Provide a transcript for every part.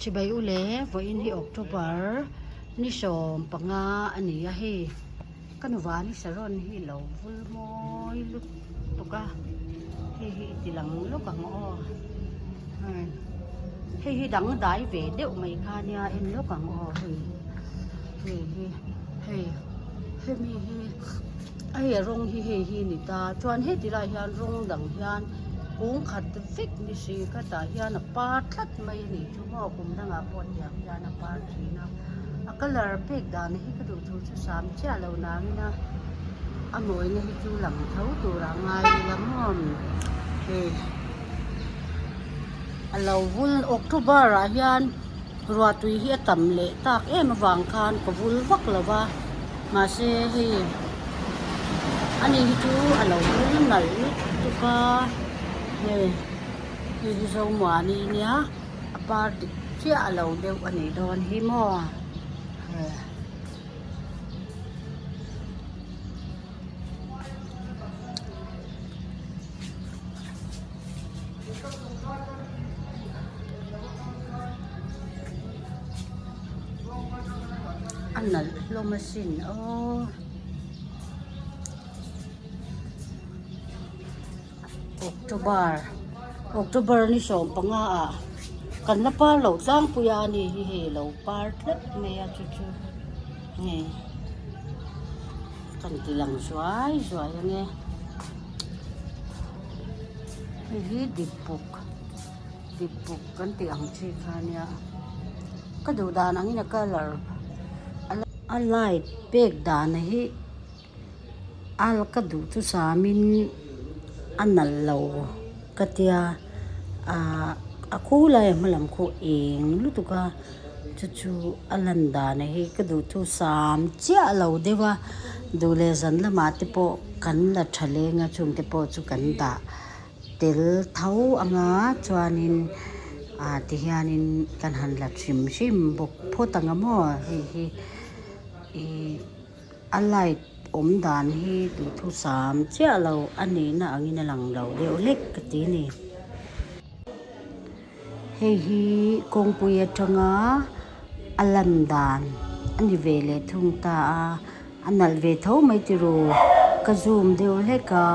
Chibai u le, vawiin hi October ni 15 a ni a hei ka nuvani saron hi lo vul mawi lutuk a hei hi i ti lang lawk ang aw hei hi dangdai ve deuh mai kha nia en lawk ang aw hei hei hi hei hemi hi hei a rawng hi hei hi a ni ta chuan heti lai hian rawng dang hian kung khat vek ni si ka tah hian a par tlat mai a ni chu maw kum dangah pawh tiang hian a par thin a a colour pek dan hi ka duh thu chu sam chiah lo nangin a a mawina hi chu lang tho tur a ngai ila maw hei a lo vul October ah hian ruah tui hi a tam leh tak em avang khan ka vul vak lo va mahse hei ani hi chu a lo vul nalh lutuk a hei hei hi Zomuani nia a par dik chiah a lo deuh a nih dawn hi maw hei. A nalh hlawm asin aw October October ni 15 ah kan la par loh tlangpui a ani hi hei a lo par tlat mai a chu chu nge kan ti lang zuai zuai ange. Hei hi dipbuk dipbuk kan tih ang chi kha ania ka duh dan angin a colour a light pek dan hi a ka duh chu samin a nalh lo ka tia ahh a khu lai a hma lam khu eng lutuk a chu chu a lan dan hi ka duh chu sam chiah lo deuh a duh leh zan lamah te pawh kan la tha leng a chung te pawh chu kan dah tel tho anga chuanin ah ti hianin kan han la hrim hrim bawk phawt ang a maw hei hi ihh a light awm dan hi duhthusam chiah lo a nihna angin a lang lo deuh hlek ka ti a ni. Hei hi kawngpui atanga a lan dan a ni ve leh thung ta a, a nalh ve tho mai tiraw ka zoom deuh hlek a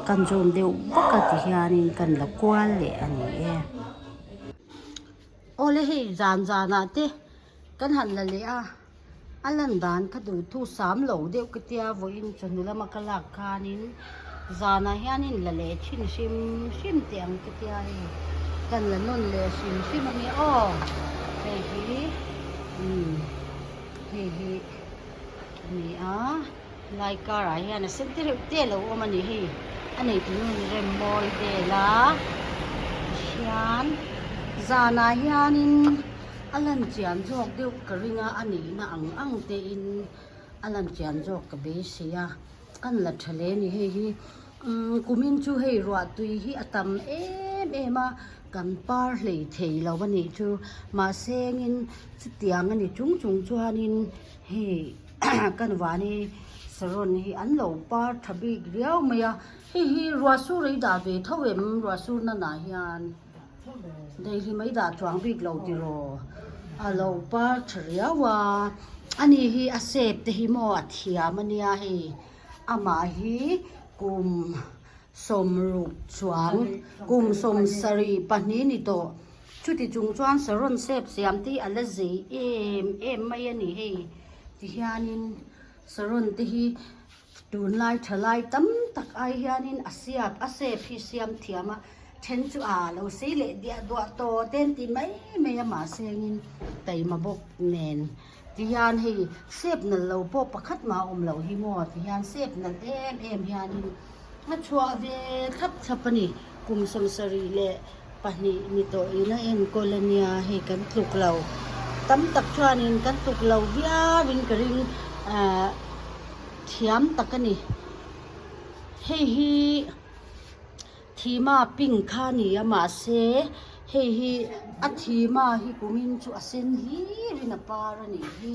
kan zoom deuh vak a ti hianin kan la kual leh a ni e. Awle hei zan zanah te kan han la leh a. A lan dan ka duh thu sam lo deuh ka tia vawiin chawhnu lama ka lak khanin zanah hianin la leh thin hrim hrim teh ang ka tia hei kan la nawn leh hrim hrim a nia aw hei hi umm hei hi a ni a lai karah hian a sen te reuh te a lo awm a ni hei a neitu nu ni rem mawi vel a tihian zanah hianin. A lan chian zawk deuh ka ring a, a nihna ang ang te in a lan chian zawk ka beisei a, kan la tha hle a ni hei hi umm kumin chu hei ruah tui hi a tam em em a kan par hlei thei lo a nih chu mahse engin chutiang a ni chung chung chuanin hei kan vani saron hi an lo par tha bik riau mai a hei hi ruah sur ei dah ve tho em ruah sur nana hian. Daihli mai dah chuang bik lo tiraw a lo par tha riau a ani hi a sep te hi maw a thiam ania hei amah hi kum 60 chuang kum 72 ni tawh chuti chung chuan saron sep siam te hi a la zei em em mai a ni hei tihianin saron te hi Tunlai thalai tam tak ai hianin a siap a sep hi siam thiam a, then chu a lo sei leh diah duah tawh te an ti mai mai a mahse engin taima bawk nen tihian hei sep nalh lo pawh pakhat mah a awm loh hi maw tihian sep nalh em em hianin a chhuah ve thlap thlap a ni kum 72 ni tawh in a enkawl a nia hei kan tluk lo tam tak chuanin kan tluk lo viau in ka ring ahh. Thiam tak a ni. Hei hi thima pink kha a ni a mahse hei hi a thima hi kumin chu a sen hlir in a par a nih hi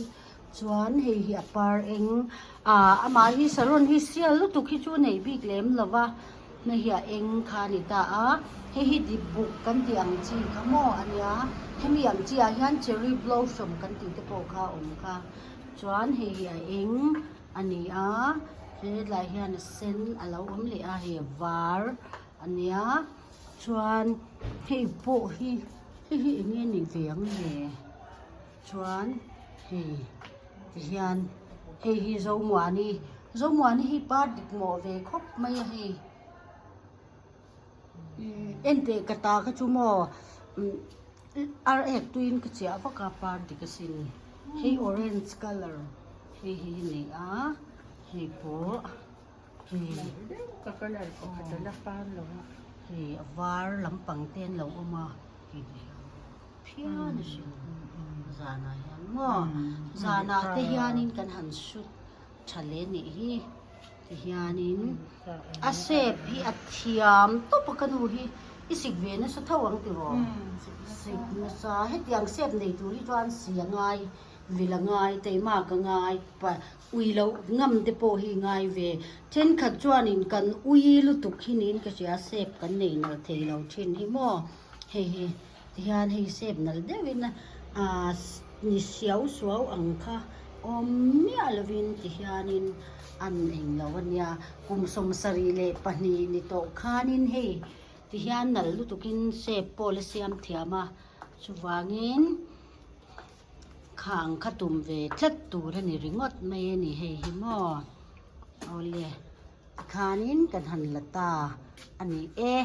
chuan hei hi a par eng ah amah hi saron hi sial lutuk hi chu a nei bik lem lo va. Hei hi a eng kha a ni ta a, hei hi dip buk kan tih ang chi kha maw a nia, hemi ang chi ah hian cherry blossom kan tih te pawh kha a awm kha, chuan hei hi a eng a ni a, hetlai hian a sen a lo awm leh a, hei a var a nia, chuan hei pawh hi hei hi eng nge nih ve ang le? Chuan hei tihian hei hi Zomuani Zomuani hi par dik mawh ve khawp mai a hei enteh ka ta kha chu maw ar ek tuiin ka chiah vak a par dik asin hei orange colour hei hi a ni a hei pawh hei hei a var lampang te an lo awm a. Phian a hrilh zanah hian maw zanah te hianin kan han shoot tha hle nih hi tihianin a shape hi a thiam tawp a ka nu hi i sik ve nasa tho ang tiraw sik nasa hetiang shape nei tur hi chuan si a ngai vil a ngai taima ka ngai pa ui loh ngam te pawh hi ngai ve thenkhat chuanin kan ui lutuk hi niin ka hria shape kan nei nalh thei lo thin hi maw. Hei hi tihian hei shape nalh deuhin aaa ni siau suau ang kha awm miah lovin tihianin an eng lo a nia kum 72 ni tawh khanin hei tihian nalh lutukin shape pawh la siam thiam a chuvangin khang kha tum ve tlat tur a ni ringawt mai a ni hei hi maw awle tikhanin kan han la ta a ni e.